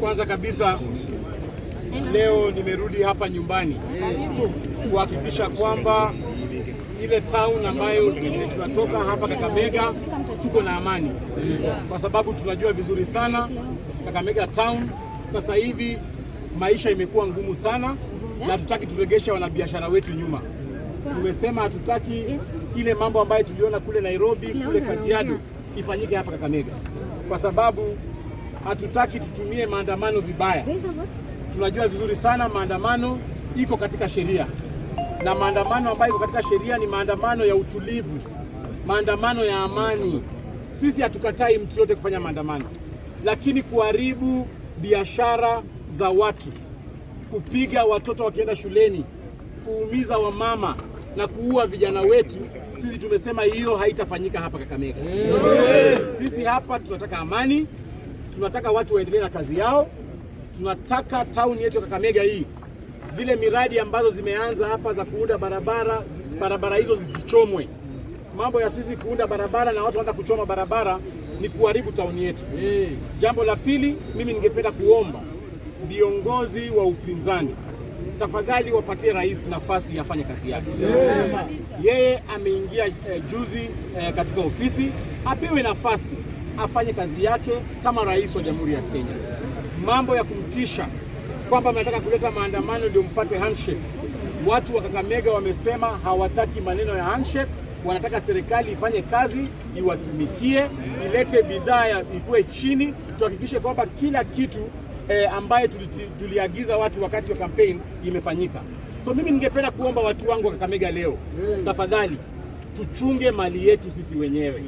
Kwanza kabisa leo nimerudi hapa nyumbani kuhakikisha kwamba ile town ambayo sisi tunatoka hapa Kakamega tuko na amani, kwa sababu tunajua vizuri sana Kakamega town sasa hivi maisha imekuwa ngumu sana, na hatutaki turegeshe wanabiashara wetu nyuma. Tumesema hatutaki ile mambo ambayo tuliona kule Nairobi, kule Kajiado ifanyike hapa Kakamega, kwa sababu hatutaki tutumie maandamano vibaya. Tunajua vizuri sana maandamano iko katika sheria, na maandamano ambayo iko katika sheria ni maandamano ya utulivu, maandamano ya amani. Sisi hatukatai mtu yote kufanya maandamano, lakini kuharibu biashara za watu, kupiga watoto wakienda shuleni, kuumiza wamama na kuua vijana wetu, sisi tumesema hiyo haitafanyika hapa Kakamega. Sisi hapa tunataka amani, tunataka watu waendelee na kazi yao, tunataka town yetu ya Kakamega hii, zile miradi ambazo zimeanza hapa za kuunda barabara, barabara hizo zisichomwe. Mambo ya sisi kuunda barabara na watu waanza kuchoma barabara ni kuharibu town yetu. Jambo la pili, mimi ningependa kuomba viongozi wa upinzani tafadhali wapatie rais nafasi afanye kazi yake. Yeye ameingia juzi katika ofisi, apewe nafasi afanye kazi yake kama rais wa Jamhuri ya Kenya. Mambo ya kumtisha kwamba mnataka kuleta maandamano ndio mpate handshake, watu wa Kakamega wamesema hawataki maneno ya handshake, wanataka serikali ifanye kazi, iwatumikie, ilete bidhaa ikuwe chini, tuhakikishe kwamba kila kitu ambaye tuliagiza watu wakati wa campaign imefanyika. So mimi ningependa kuomba watu wangu wa Kakamega leo, tafadhali tuchunge mali yetu sisi wenyewe.